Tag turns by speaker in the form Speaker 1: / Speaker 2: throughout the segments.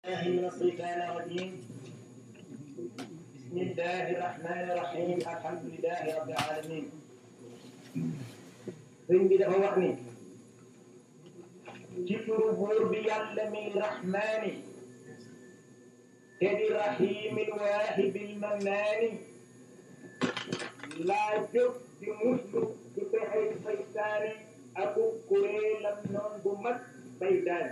Speaker 1: من الشيطان الرجيم. بسم الله الرحمن الرحيم. الحمد لله رب العالمين. sëñ bi dafa wax ni ci turu buur bi yàlla mi rahmaani te di rahiimil waahibil mannaani laa jóg di muslu ci pexey saytaane aku kuréelam noon bu mag bay daan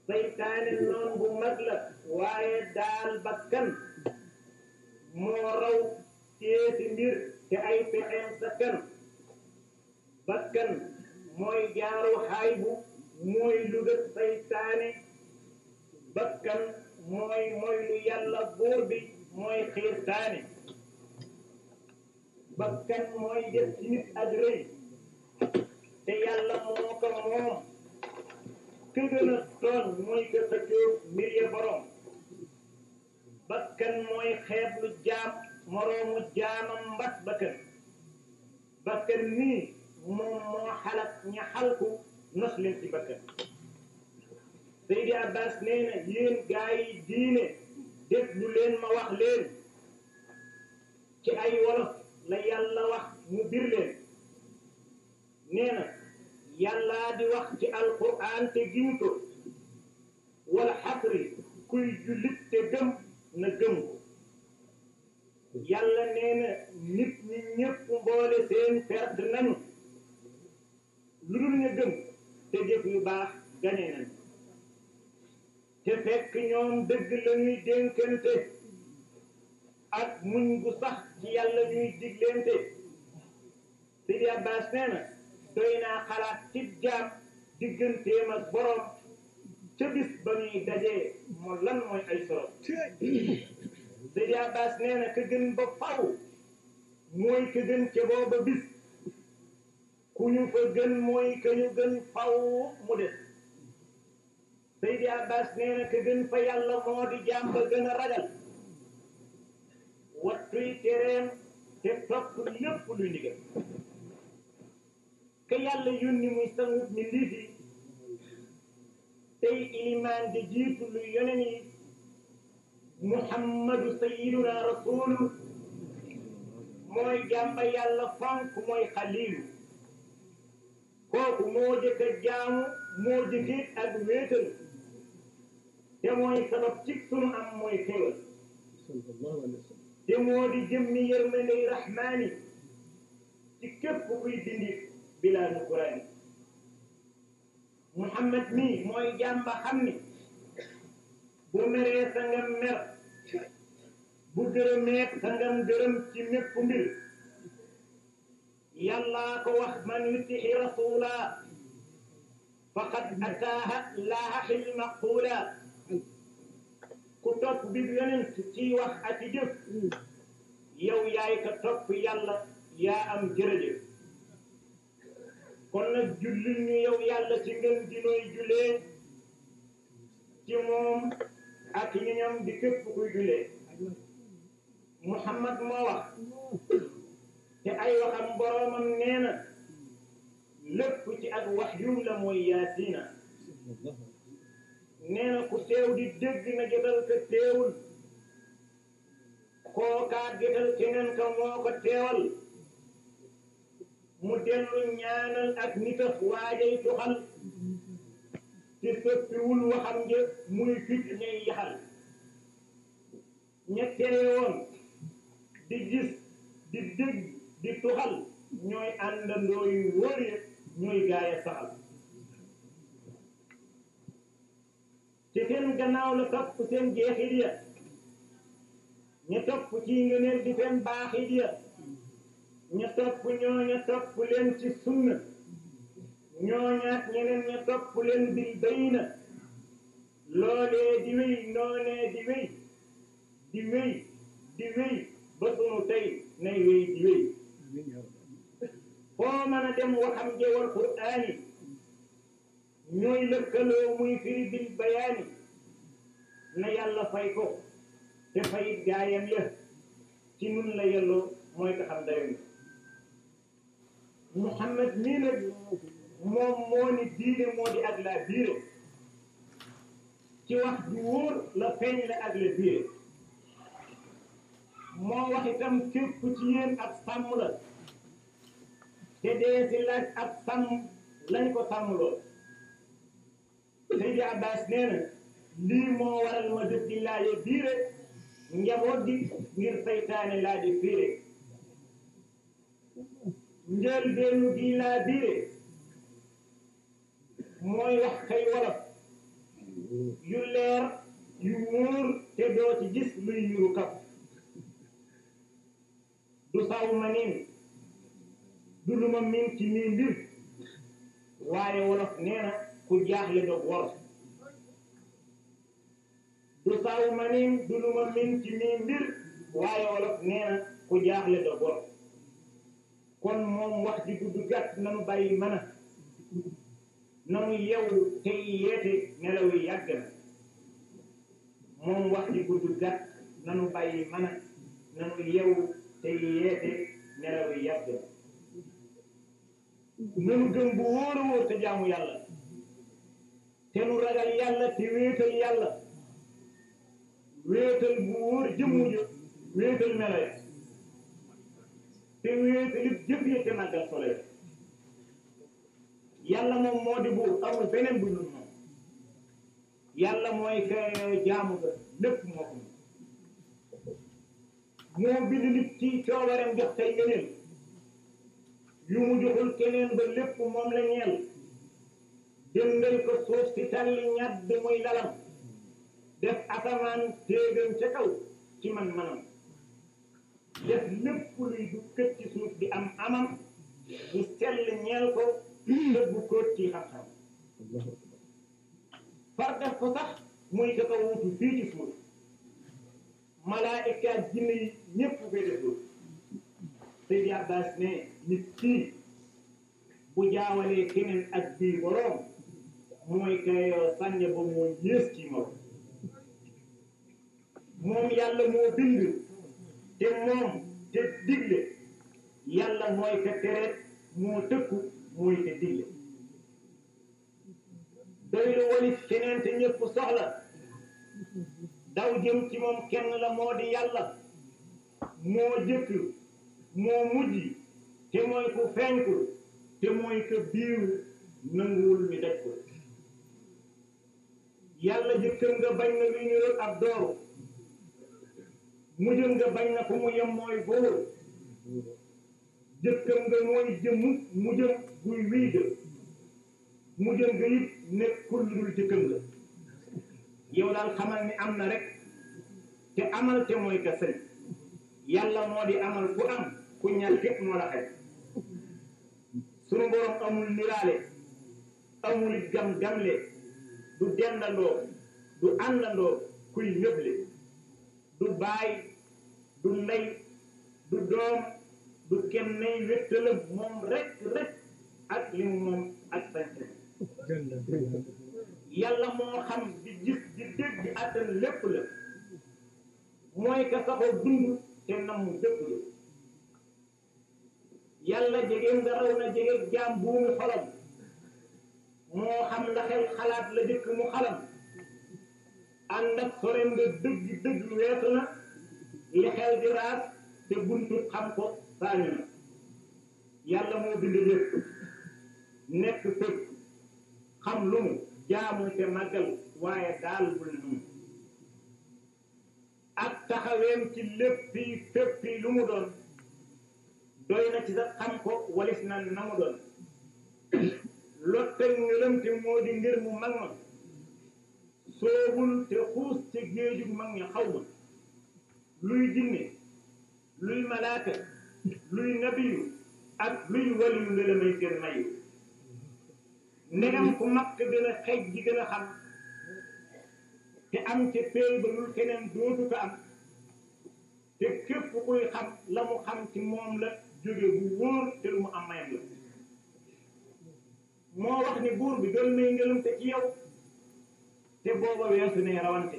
Speaker 1: saytaane noon bu mag la waaye daal bakkan moo raw teesi mbir te ay pexeem sakkan bakkan mooy jaaru xaybu mooy lugat saytaane bakkan mooy lu yàlla buur bi mooy xiirtaane bakkan mooy def ci nit ak rëy te yàlla moo ko moom ke gën a tooñ mooy ke xëccoo mbir ya borom bakkan mooy xeeb lu jaam moroomu jaamam mbas bakkan nii moom moo xalak ña xalku nos leen ci bakkan Seydi Abbas nee na yéen gaa yi diine def lu leen ma wax leen ci ay wolof la yàlla wax mu bir leen nee na yàllaa di wax ci alquran te giñ ko wala xasri kuy jullit te gëm na gëm ko yàlla nee na nit ñi ñëpp mboole seen perte nañu lu dul ñu gëm te jëf yu baax gane nañu te fekk ñoom dëgg la ñuy dénkante ak muñ gu sax ci yàlla ñuy digleente Seydi Abbas nee na doy naa xalaat ci jaam digganteem ak borom ca bis ba ñuy dajee moo lan mooy ay soro Seydi Abbas nee na ka gën ba faw mooy ka gën ca booba bis ku ñu fa gën mooy ka ñu gën faw mu des Seydi Abbas nee na ka gën fa yàlla moo di jaam ba gën a ragal wattuy tereem te topp lépp luy ndigal ka yàlla yónni muy sangut mi liifi tey ilimaan di jiitu lu yonen yi muhammadu sayyiduna rasulu mooy jàmba yàlla fonk mooy xaliilu kooku moo jëkk a jaamu moo jëkkit ak wéetal te mooy sabab ci sunu am mooy xéewal te moo di jëmmi yërmandey rahmaani ci képp kuy dindi bilaa nukuraani muhammad mii mooy jàmba xam ni bu meree sa ngam mer bu gërëmeet sa ngam gërëm ci mépp mbir yàllaa ko wax man yuti'i rasula faqad ataaha laaha xil maqula ku topp bi yonent ci wax ak ci jëf yow yaay ka topp yàlla yaa am jërëjëf kon nag jullil ñu yow yàlla ci ngën di nooy jullee ci moom ak ñi ñoom di képp kuy jullee Muhammad moo wax te ay waxam boroomam nee na lépp ci ak wax yum la mooy yaasiina nee na ku teew di dégg na jotal ka teewul kookaa jotal keneen ka moo ko teewal mu dellu ñaanal ak nitaf waajay tuxal te soppiwul waxam nge muy fit ñay yaxal ña teewoon di gis di dégg di tuxal ñooy àndandoo yu wóor yi ñooy gaaya saxal ci seen gannaaw la topp seen jeexit ya ña topp ci ngëneel di seen baaxit ya ña topp ñooña topp leen ci sunna ñooñaat ñeneen ña topp leen bil bayna loolee di wéy noonee di wéy di wéy di wéy ba sunu tey nay wéy di wéy foo mën a dem waxam jewal qur'aani ñooy lëkkaloo muy firi bil bayaani na yàlla fay ko te fayit gaayam ya ci nun la yelloo mooy ko xam dayo Muhammad mii nag moom moo ni diine moo di ak laa biire ci wax ju wóor la feeñ la ak la biire moo wax itam képp ci yéen ab sàmm la te dee si laaj ab sàmm lañ ko sàmmloo Seydi Abbas nee na lii moo waral ma jóg di laaje biire njaboot gi ngir saytaane laa di fiire njël bennu gi laa biire mooy wax kay wolof yu leer yu wóor te doo ci gis luy yuru kap du saw ma niin du lu ma min ci mii mbir waaye wolof nee na ku jaaxle dog wor du saw ma niin du lu ma min ci mii mbir waaye wolof nee na ku jaaxle dog wor kon moom wax ji gudd gàtt nanu bàyyi mën a nanu yeewu tey yeete nelaw yi yàgg na moom wax ji gudd gàtt nanu bàyyi mën a nanu yeewu tey yeete nelaw yi yàgg na nanu gëm bu wóor a wóor te jaamu yàlla te nu ragal yàlla te wéetal yàlla wéetal bu wóor jëmmu jë wéetal melo ya te wéetalit jëf yi te màggal solo ya yàlla moom moo di buur amul beneen bu dul moom yàlla mooy kay jaamu ga lépp moo ko moo bind nit ci coobareem jox tey ngëneel yu mu joxul keneen ba lépp moom la ñeel dëndal ko suuf si tàlli ñadd muy lalam def asamaan téegam ca kaw ci man-manam def lépp luy du kët ci suuf di am amam bu sell ñeel ko dëggu kóot ci xam-xam far def ko sax muy ka ko wutu fii ci suuf malaayika jinne yi ñépp koy def loolu Seydi Abbas ne nit kii bu jaawalee keneen ak bii boroom mooy kay sànne ba moo yées ci moom moom yàlla moo bind te moom te digle yàlla mooy ka tere moo tëkku mooy ka digle doy lu walis keneen te ñëpp soxla daw jëm ci moom kenn la moo di yàlla moo jëkk moo mujj te mooy ku feeñku te mooy ka biiw nanguwul mi daj ko yàlla jëkkëm nga bañ na luy niroog ab dooru mujjëm nga bañ na fu mu yem mooy bóor jëkkëm nga mooy jëmm mujjëm guy wii ga mujjëm nga it nekkul lu dul jëkkëm nga yow daal xamal ni am na rek te amal te mooy ka sëñ yàlla moo di amal ku am ku ñàkk képp moo la xëy sunu borom amul niraale amul gam-gamle du dendandoo du àndandoo kuy ñëble du baay du ndey du doom du kenn nay wéttalam moom rek ak li mu moom ak sañ yàlla moo xam di gis di dégg di àttan lépp la mooy ka saxoo dund te namu bépp la yàlla jegeen nga raw na jege jaam buumu xolam moo xam la xel xalaat la jëkk mu xalam ànd ak sore nga dëgg weesu na li xel di raas te buntu xam ko saañu na yàlla moo bind lépp nekk fépp xam lu mu jaamu te màggal waaye daal bul nu ak taxaweem ci lépp yi fépp yi lu mu doon doy na ci sa xam ko walis na na mu doon lotteg ngëlam te moo di ngir mu mag ma soobul te xuus ci géejug mag ña xaw ma luy jinne luy malaaka luy nabiyu ak luy waliyu la may seen mayu ndegam ku mag gën a xeej ji gën a xam te am ca péey ba lul keneen dootu ko am te képp kuy xam la mu xam ci moom la jóge bu wóor te lu mu am mayam la moo wax ni buur bi doon may ngëlam te ci yow te booba weesu ne rawante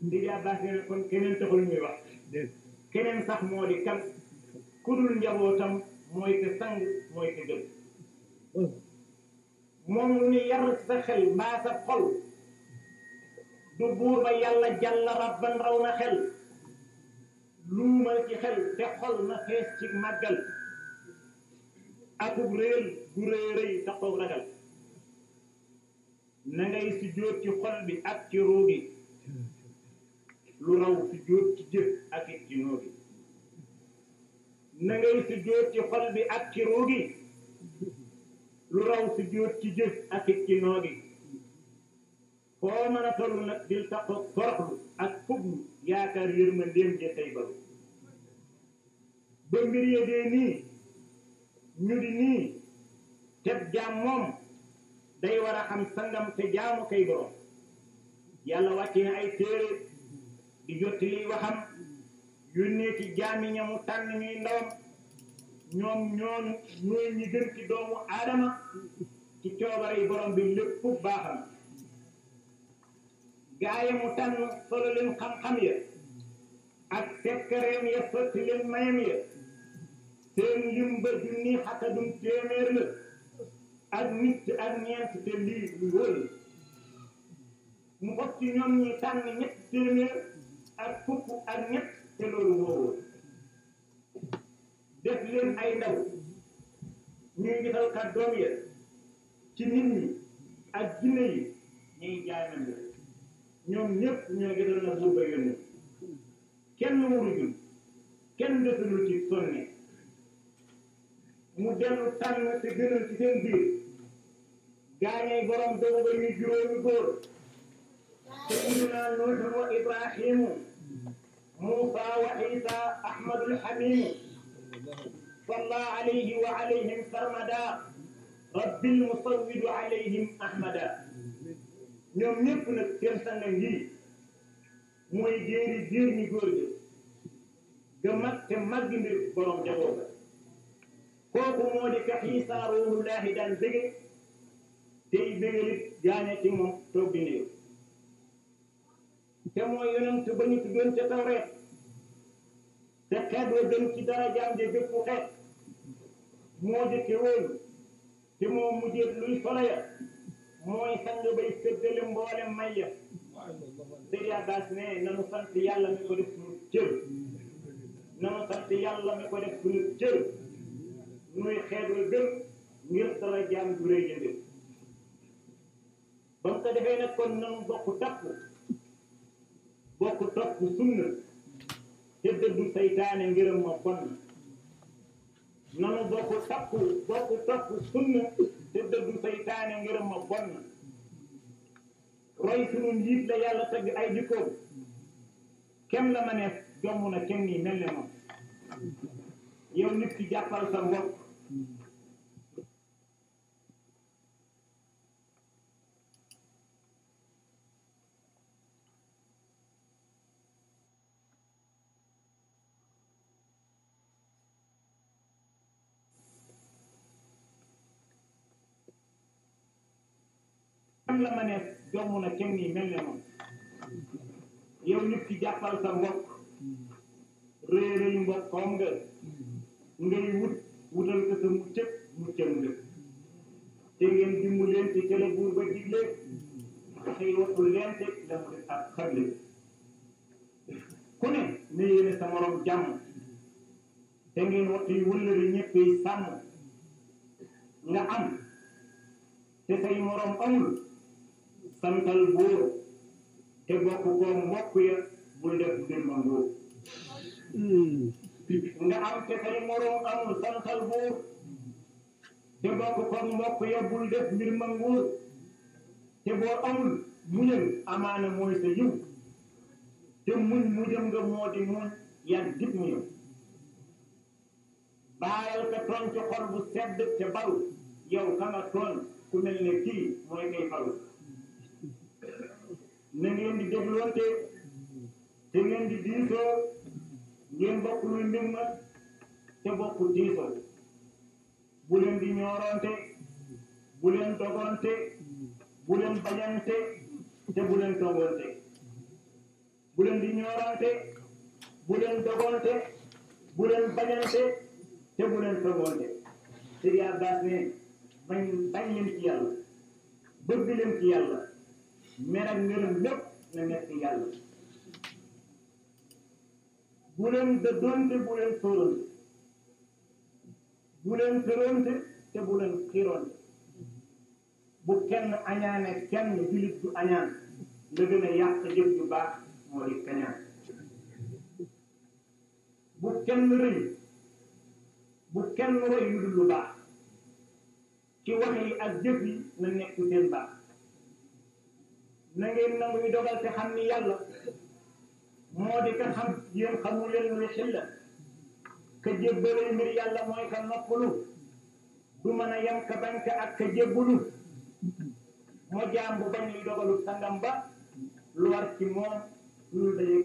Speaker 1: di Abbas ne kon keneen taxul ñuy wax keneen sax moo di kan ku dul njabootam mooy te sang mooy te gëm moom lu ni yar ci sa xel mbaa sa xol du buur ba yàlla jàlla rabban raw na xel luumal ci xel te xol na fees ci màggal akub réel gu réy taxaw ragal na ngay sujjóot ci xol bi ak ci ruugi lu raw sujjóot ci jëf ak ci noogi na ngay sujjóot ci xol bi ak ci ruugi lu raw sujjóot ci jëf ak ci noogi foo mën a toll nag dil taxaw toroxlu ak fuglu yaakaar yërmandeem ja tey balu ba mbir ya dee nii ñu di nii teb jaam moom day war a xam sangam te jaamu kay borom yàlla wàcce na ay téere di jotti liy waxam yónnee ci jaami ñamu tànn ñuy ndawam ñoom ñooy ñi gën ci doomu aadama ci coobare yi borom bi lépp baaxam gaaye mu tànn solo leen xam-xam ya ak sekkareem ya sotti leen mayam ya seen lim ba junni xakkadum téeméer la ak nit ak ñeent te lii lu wóor mu fop ci ñoom ñi tànn ñett téeméer ak fukk ak ñett te loolu wóor def leen ay ndaw ñuy gisal kàddoom ya ci nit ñi ak jinne yi ñuy jaay nañ la ñoom ñëpp ñoo gisal na buur ba yónni kenn wurujul kenn desulul ci sonne mu dellu tànn te gënal ci seen biir gaañay borom dogu ba ñu juróomi góor sayyidina Nuuh wa Ibrahimu Muusa wa Isa Ahmadul Hamimu salla alayhi wa alayhim sarmada rabbil musawwidu alayhim ahmada ñoom ñëpp nag seen sanga ngi mooy jéer ñi góor gi ga mag te màggi mbir borom jagoo ga kooku moo di ka Iisa ruuhullaahi daan bëgge tey bëggalit gaañe ci moom toog di néew te mooy yonent ba ñu tuddoon ca Tawreet te xeet wa gën ci darajaam de bépp xeet moo jëkke woon te moo mujjee luy solo ya mooy sang bay séddale mboolem may ya Seydi Abbas ne nanu sant yàlla mi ko def suñu cër nanu sant yàlla mi ko def suñu cër nuy xeet wa gën ngir darajaam du rëy jënde ba mu ko defee nag kon nanu bokk topp sunna te dëddu saytaane ngërëm ma bon nanu bokk topp sunna te dëddu saytaane ngërëm ma bon roy sunu njiit la yàlla tagg ay jikkoom kem la ma neef jomm na kem nii mel ne moom yow nit ki jàppal sa mbokk la ma neef jomm na kem nii mel ne moom yow nit ki jàppal sa mbokk réeréyu mbokkoom nga ngay wutal ko sa muccam nga te ngeen dimbalante ca la buur ba digle xëy waxul leente la mu def ak xarle ku ne na yéene sa morom jàmm te ngeen waxtu yu wëllëri ñëpp yi sàmm nga am te say morom amul santal buur te bokk ko mbokk ya bul def mbir ma ngóor nga am te say morom amul santal buur te bokk ko mbokk ya bul def mbir ma ngóor te boo amul muñal amaana mooy sa yiw te muñ mujjam nga moo di muñ yàgg dib mu ñëw baayal ka tooñ ci xol bu sedd te baru yow ka nga tooñ ku mel ne kii mooy kay faru na ngeen di dégloonte te ngeen di diisoo ngeen bokk luy mbir ma te bokk diisoo bu leen di ñooroonte bu leen dogoonte bu leen bañante te bu leen togoonte bu leen di ñooroonte bu leen dogoonte bu leen bañante te bu leen togoonte Seydi Abbas ne bañ leen ci yàlla bëgg leen ci yàlla mer ak ngërëm lépp na nekk yàlla bu leen dëddoonte bu leen sóoronte bu leen tëroonte te bu leen xiiroonte bu kenn añaane kenn julit du añaan nga gën a yàq jëf ju baax moo di kañaan bu kenn rëy bu kenn roy yu dul lu baax ci wax yi ak jëf yi na nekk seen baax na ngeen nanguy dogal te xam ni yàlla moo di ka xam yéen xamu leen lu xilla ka jébbalay mbir yàlla mooy ka noppalu du mën a yem ka bañ ka ak ka jébbalu moo jaam bu bañ luy dogalu sangam ba lu war ci moom lu daje